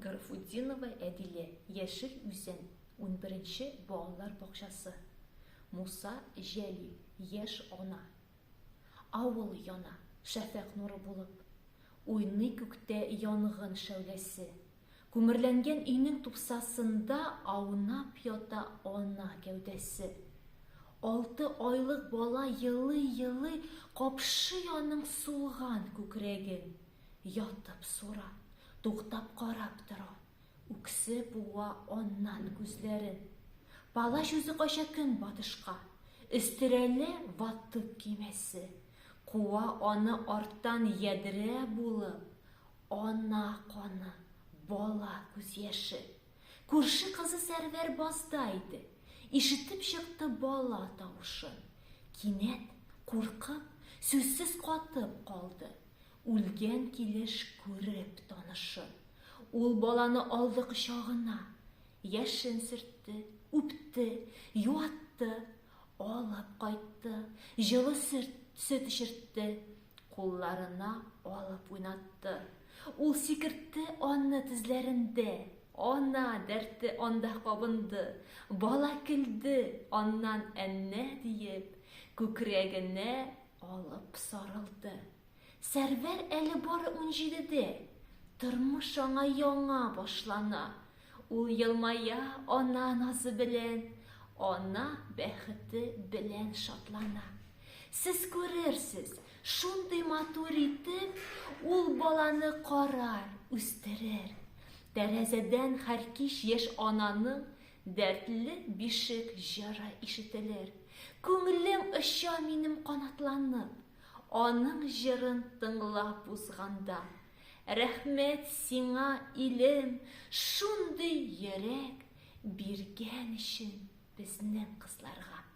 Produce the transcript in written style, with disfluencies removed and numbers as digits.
Гарфутдинова Әдилә, Яшел Үзән, унберенче балалар бакчасы. Муса Җәлил, яшь ана. Авыл яна, шәфәкъ нуры булып. Уйный күктә янгын шәүләсе. Күмерләнгән өйнең тупсасында аунап ята ана гәүдәсе. Алты айлык бала елый-елый капшый аның сулган күкрәген. Ятып сура, туктап карап тора, үксеп уа аннан күзләрен. Палач үзе кача көнбатышка, өстерәлә ватык көймәсе. Куа аны арттан ядрә булып, Ана каны, бала күз яше. Күрше кызы Сәрвәр базда иде. Ишетеп чыкты бала тавышын. Кинәт, куркып, сүзсез катып калды. Үлгән килеш күреп танышын. Ул баланы алды кочагына. Яшен сөртте, үпте, юатты. Алып кайтты, җылы сөт, сөт эчертте, кулларына алып уйнатты. Ул сикертте аны тезләрендә, ана дәрте анда кабынды. Бала көлде, аннан әннә диеп, күкрәгенә алып сарылды. Сәрвәр әле бары унҗидедә. Тормыш аңа яңа башлана. Ул елмая ана назы белән, ана бәхете белән шатлана. Сез күрерсез, шундый матур итеп ул баланы карар, үстерер. Тәрәзәдән һәр кич яшь ананың дәртле бишек җыры ишетелер. Күңелем оча минем канатланып. Аның җырын тыңлап узганда. Рәхмәт сиңа, илем, шундый йөрәк биргән өчен безнең кызларга.